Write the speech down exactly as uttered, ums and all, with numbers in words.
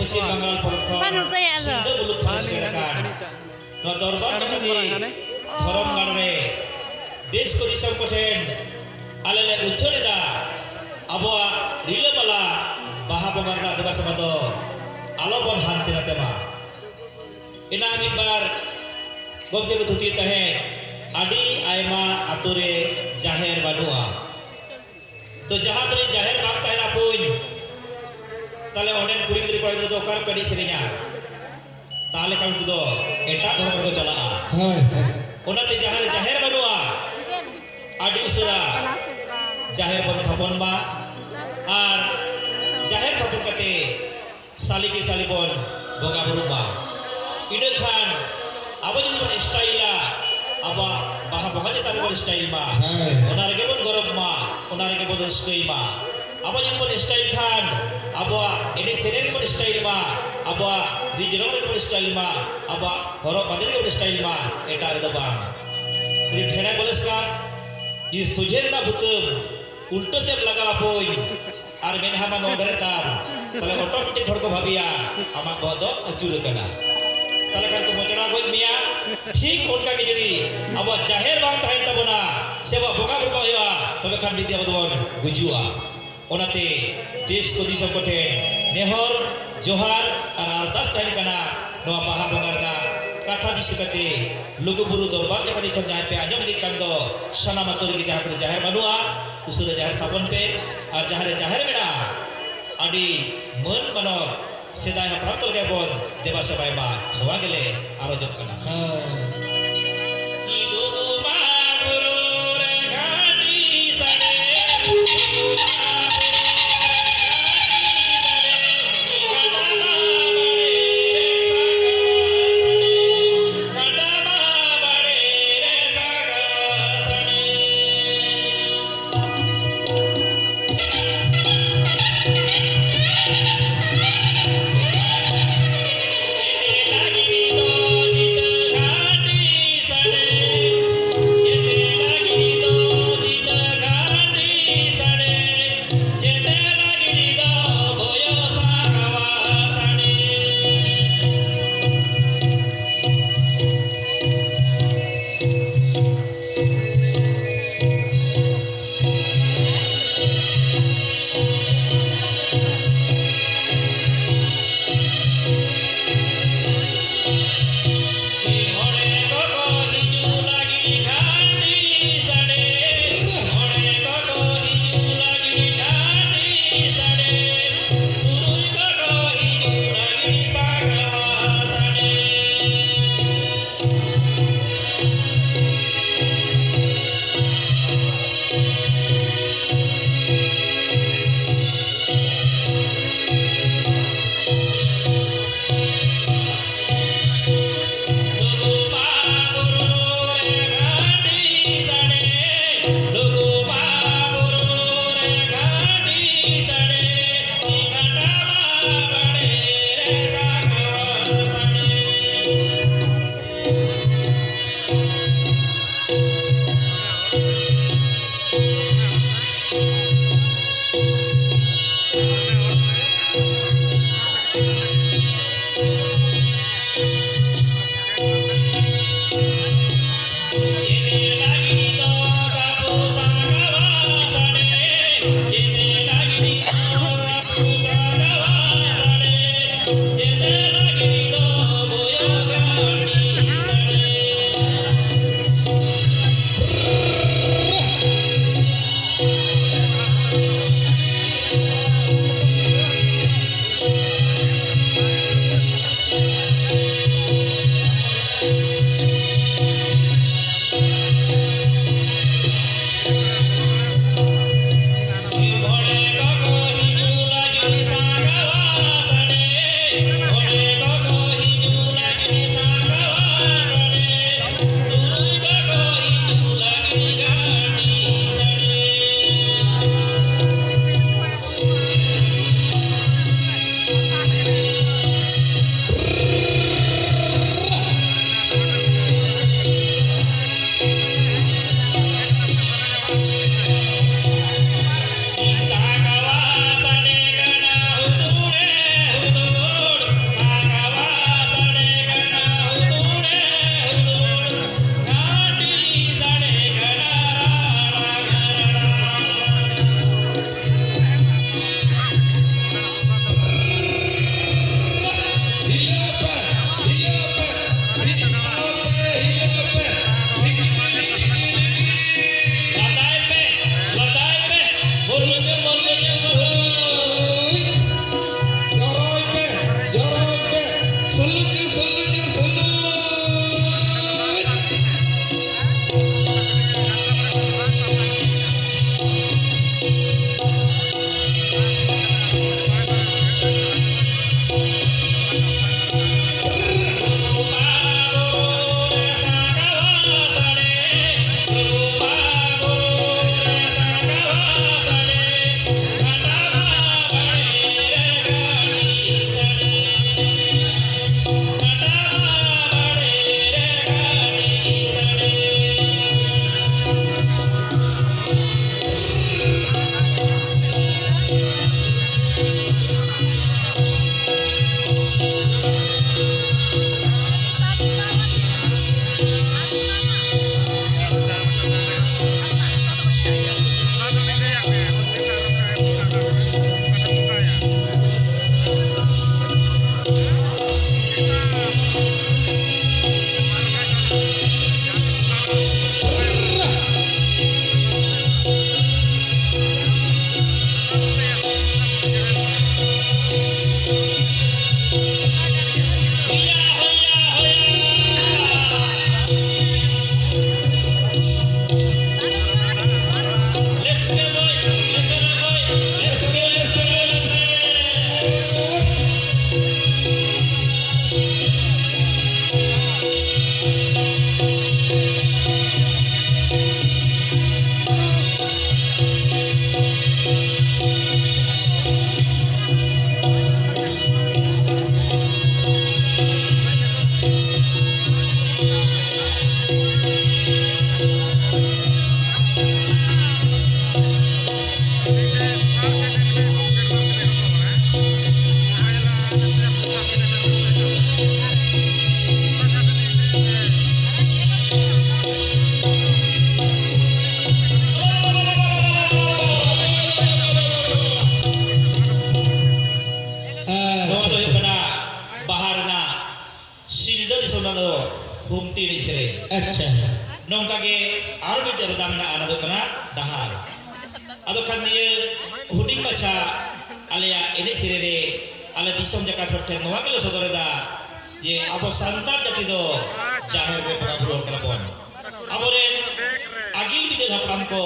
ᱯᱚᱪᱷᱤᱢ ᱵᱟᱝᱜᱟᱞ ᱯᱚᱱᱚᱛ ᱠᱷᱚᱱ ᱵᱟᱹᱱᱩᱴ ᱛᱟᱭᱟ ᱟᱫᱚ᱾ ᱥᱤᱞᱫᱟᱹ ᱢᱩᱞᱩᱠ ᱠᱷᱚᱱ ᱥᱮᱴᱮᱨ ᱟᱠᱟᱱ ᱱᱚᱣᱟ ᱫᱚᱨᱵᱟᱨ ᱪᱟᱹᱴᱟᱹᱱᱤ ᱫᱷᱚᱨᱚᱢ ᱜᱟᱲ ᱨᱮ ᱫᱮᱥ ᱠᱚ ᱫᱤᱥᱚᱢ ᱠᱚᱴᱷᱮᱱ ᱟᱞᱮ ᱞᱮ ᱩᱪᱷᱟᱹᱱ ᱮᱫᱟ, ᱟᱵᱚᱣᱟᱜ ᱨᱤᱞᱟᱹᱢᱟᱞᱟ ᱵᱟᱦᱟ ᱵᱚᱸᱜᱟ ᱨᱮᱱᱟᱜ ᱫᱮᱵᱟ ᱥᱮᱵᱟ ᱫᱚ ᱟᱞᱚ ᱵᱚᱱ ᱦᱟᱱᱛᱮ ᱱᱟᱛᱮ ᱢᱟ᱾ ᱮᱱᱟᱝ ᱢᱤᱫ ᱵᱟᱨ ᱜᱚᱢᱠᱮ ᱠᱚ ᱛᱷᱩᱛᱤᱭᱮᱫ ᱛᱟᱦᱮᱸᱫ, ᱟᱹᱰᱤ ᱟᱭᱢᱟ ᱟᱛᱳ ᱨᱮ ᱡᱟᱦᱮᱨ ᱵᱟᱹᱱᱩᱜᱼᱟ᱾ ᱛᱚ ᱡᱟᱦᱟᱸ ᱛᱤᱱᱟᱹᱜ ᱡᱟᱦᱮᱨ ᱵᱟᱝ ᱛᱟᱦᱮᱱᱟ ᱵᱚᱱ, ᱛᱟᱦᱞᱮ ᱚᱸᱰᱮᱱ ᱠᱩᱲᱤ ᱜᱤᱫᱽᱨᱟᱹ ᱠᱚᱲᱟ ᱜᱤᱫᱽᱨᱟᱹ ᱫᱚ ᱚᱠᱟ ᱨᱮᱠᱚ ᱮᱱᱮᱡ ᱥᱮᱨᱮᱧᱟ? ᱛᱟᱦᱞᱮ ᱠᱷᱟᱱ ᱩᱱᱠᱩ ᱫᱚ ᱮᱴᱟᱜ ᱫᱷᱚᱨᱚᱢ ᱨᱮᱠᱚ ᱪᱟᱞᱟᱜᱼᱟ᱾ ᱦᱳᱭ, ᱦᱳᱭ᱾ ᱚᱱᱟᱛᱮ ᱡᱟᱦᱟᱸ ᱨᱮ ᱡᱟᱦᱮᱨ ᱵᱟᱹᱱᱩᱜᱼᱟ, ᱟᱹᱰᱤ ᱩᱥᱟᱹᱨᱟ ᱡᱟᱦᱮᱨ ᱵᱚᱱ ᱛᱷᱟᱯᱚᱱ ᱢᱟ᱾ ᱟᱨ ᱡᱟᱦᱮᱨ ᱛᱷᱟᱯᱚᱱ ᱠᱟᱛᱮ ᱥᱟᱞᱤ ᱠᱤ ᱥᱟᱞᱤ ᱵᱚᱱ ᱵᱚᱸᱜᱟ ᱵᱩᱨᱩᱜ ᱢᱟ᱾ ᱤᱱᱟᱹ ᱠᱷᱟᱱ ᱟᱵᱚ ᱡᱩᱫᱤ ᱵᱚᱱ ᱥᱴᱟᱭᱤᱞᱟ, ᱟᱵᱚᱣᱟᱜ ᱵᱟᱦᱟ ᱵᱚᱸᱜᱟ ᱪᱮᱛᱟᱱ ᱨᱮᱵᱚᱱ ᱥᱴᱟᱭᱤᱞ ᱢᱟ᱾ ᱦᱮᱸ᱾ ᱚᱱᱟ ᱨᱮᱜᱮ ᱵᱚᱱ ᱜᱚᱨᱚᱵᱽ ᱢᱟ, ᱚᱱᱟ ᱨᱮᱜᱮ ᱵᱚᱱ ᱨᱟᱹᱥᱠᱟᱹᱭ ᱢᱟ᱾ ᱟᱵᱚ ᱡᱩᱫᱤ ᱵᱚᱱ ᱥᱴᱟᱭᱤᱞ ᱠᱷᱟᱱ ᱟᱵᱚᱣᱟᱜ ᱮᱱᱮᱡ ᱥᱮᱨᱮᱧ ᱨᱮᱵᱚᱱ ᱥᱴᱟᱭᱤᱞ ᱢᱟ, ᱟᱵᱚᱣᱟᱜ ᱨᱤᱡ ᱨᱚᱝ ᱨᱮᱜᱮ ᱵᱚᱱ ᱥᱴᱟᱭᱤᱞ ᱢᱟ, ᱟᱵᱚᱣᱟᱜ ᱦᱚᱨᱚᱜ ᱵᱟᱸᱫᱮ ᱨᱮᱜᱮ ᱵᱚᱱ ᱥᱴᱟᱭᱤᱞ ᱢᱟ, ᱮᱴᱟᱜ ᱨᱮᱫᱚ ᱵᱟᱝ᱾ ᱩᱱᱤ ᱴᱷᱮᱲᱟ ᱠᱚᱞᱮᱡᱽ ᱠᱟᱱ ᱡᱩᱫᱤ ᱥᱚᱡᱷᱮ ᱨᱮᱱᱟᱜ ᱵᱩᱛᱟᱹᱢ ᱩᱞᱴᱟᱹ ᱥᱮᱫ ᱞᱟᱜᱟᱣ ᱟᱯᱚᱧ, ᱟᱨ ᱢᱮᱫᱦᱟ ᱢᱟ ᱱᱚᱣᱟ ᱫᱷᱟᱨᱮ ᱛᱟᱢ, ᱛᱟᱦᱞᱮ automatic ᱦᱚᱲ ᱠᱚ ᱵᱷᱟᱹᱵᱤᱭᱟ ᱟᱢᱟᱜ ᱵᱚᱦᱚᱜ ᱫᱚ ᱟᱹᱪᱩᱨ ᱟᱠᱟᱱᱟ᱾ ᱛᱟᱦᱞᱮ ᱠᱷᱟᱱ ᱠᱚ ᱢᱚᱪᱲᱟ ᱜᱚᱡ ᱢᱮᱭᱟ᱾ ᱴᱷᱤᱠ ᱚᱱᱠᱟ ᱜᱮ ᱡᱩᱫᱤ ᱟᱵᱚᱣᱟᱜ ᱡᱟᱦᱮᱨ ᱵᱟᱝ ᱛᱟᱦᱮᱱ ᱛᱟᱵᱚᱱᱟ, ᱥᱮ ᱟᱵᱚᱣᱟᱜ ᱵᱚᱸᱜᱟ ᱵᱩᱨᱩ ᱵᱟᱝ ᱦᱩᱭᱩᱜᱼᱟ, ᱛᱚᱵᱮ ᱠᱷᱟᱱ ᱢᱤᱫ ᱫᱤᱱ ᱟᱵᱚ ᱫᱚᱵᱚᱱ ᱜᱩᱡᱩᱜᱼᱟ᱾ ᱚᱱᱟᱛᱮ ᱫᱮᱥ ᱠᱚ ᱫᱤᱥᱚᱢ ᱠᱚᱴᱷᱮᱱ ᱱᱮᱦᱚᱨ ᱡᱚᱦᱟᱨ ᱟᱨ ᱟᱨᱫᱟᱥ ᱛᱟᱦᱮᱱ ᱠᱟᱱᱟ, ᱱᱚᱣᱟ ᱵᱟᱦᱟ ᱵᱚᱸᱜᱟ ᱨᱮᱱᱟᱜ ᱠᱟᱛᱷᱟ ᱫᱤᱥᱟᱹ ᱠᱟᱛᱮ ᱞᱩᱜᱩ ᱵᱩᱨᱩ ᱫᱚᱨᱵᱟᱨ ᱪᱟᱹᱴᱟᱹᱱᱤ ᱠᱷᱚᱱ ᱡᱟᱦᱟᱸᱭ ᱯᱮ ᱟᱸᱡᱚᱢ ᱤᱫᱤᱜ ᱠᱟᱱ ᱫᱚ, ᱥᱟᱱᱟᱢ ᱟᱛᱳ ᱨᱮᱜᱮ ᱡᱟᱦᱟᱸ ᱠᱚᱨᱮ ᱡᱟᱦᱮᱨ ᱵᱟᱹᱱᱩᱜᱼᱟ, ᱩᱥᱟᱹᱨᱟ ᱡᱟᱦᱮᱨ ᱛᱷᱟᱯᱚᱱ ᱯᱮ᱾ ᱟᱨ ᱡᱟᱦᱟᱸ ᱨᱮ ᱡᱟᱦᱮᱨ ᱢᱮᱱᱟᱜᱼᱟ, ᱟᱹᱰᱤ ᱢᱟᱹᱱ ᱢᱟᱱᱚᱛ ᱥᱮᱫᱟᱭ ᱦᱟᱯᱲᱟᱢ ᱠᱚ ᱞᱮᱠᱟ ᱵᱚᱱ ᱫᱮᱵᱟ ᱥᱮᱵᱟᱭ ᱢᱟ, ᱱᱚᱣᱟ ᱜᱮᱞᱮ ᱟᱨᱚᱡᱚᱜ ᱠᱟᱱᱟ᱾ ᱟᱨ ᱢᱤᱫᱴᱮᱱ ᱨᱮᱫᱟ ᱢᱮᱱᱟᱜᱼᱟ, ᱚᱱᱟ ᱫᱚ ᱠᱟᱱᱟ ᱰᱟᱦᱟᱨ᱾ ᱟᱫᱚ ᱠᱷᱟᱱ ᱱᱤᱭᱟᱹ ᱦᱩᱰᱤᱧ ᱢᱟᱪᱷᱟ ᱟᱞᱮᱭᱟᱜ ᱮᱱᱮᱡ ᱥᱮᱨᱮᱧ ᱨᱮ ᱟᱞᱮ ᱫᱤᱥᱚᱢ ᱡᱟᱠᱟᱛ ᱦᱚᱲ ᱴᱷᱮᱱ ᱱᱚᱣᱟ ᱜᱮᱞᱮ ᱥᱚᱫᱚᱨ ᱮᱫᱟ ᱡᱮ ᱟᱵᱚ ᱥᱟᱱᱛᱟᱲ ᱡᱟᱹᱛᱤ ᱫᱚ ᱡᱟᱦᱮᱨ ᱨᱮ ᱵᱚᱸᱜᱟ ᱵᱩᱨᱩ ᱦᱚᱲ ᱠᱟᱱᱟ ᱵᱚᱱ᱾ ᱟᱵᱚᱨᱮᱱ ᱟᱹᱜᱤᱞ ᱵᱤᱫᱟᱹᱞ ᱦᱟᱯᱲᱟᱢ ᱠᱚ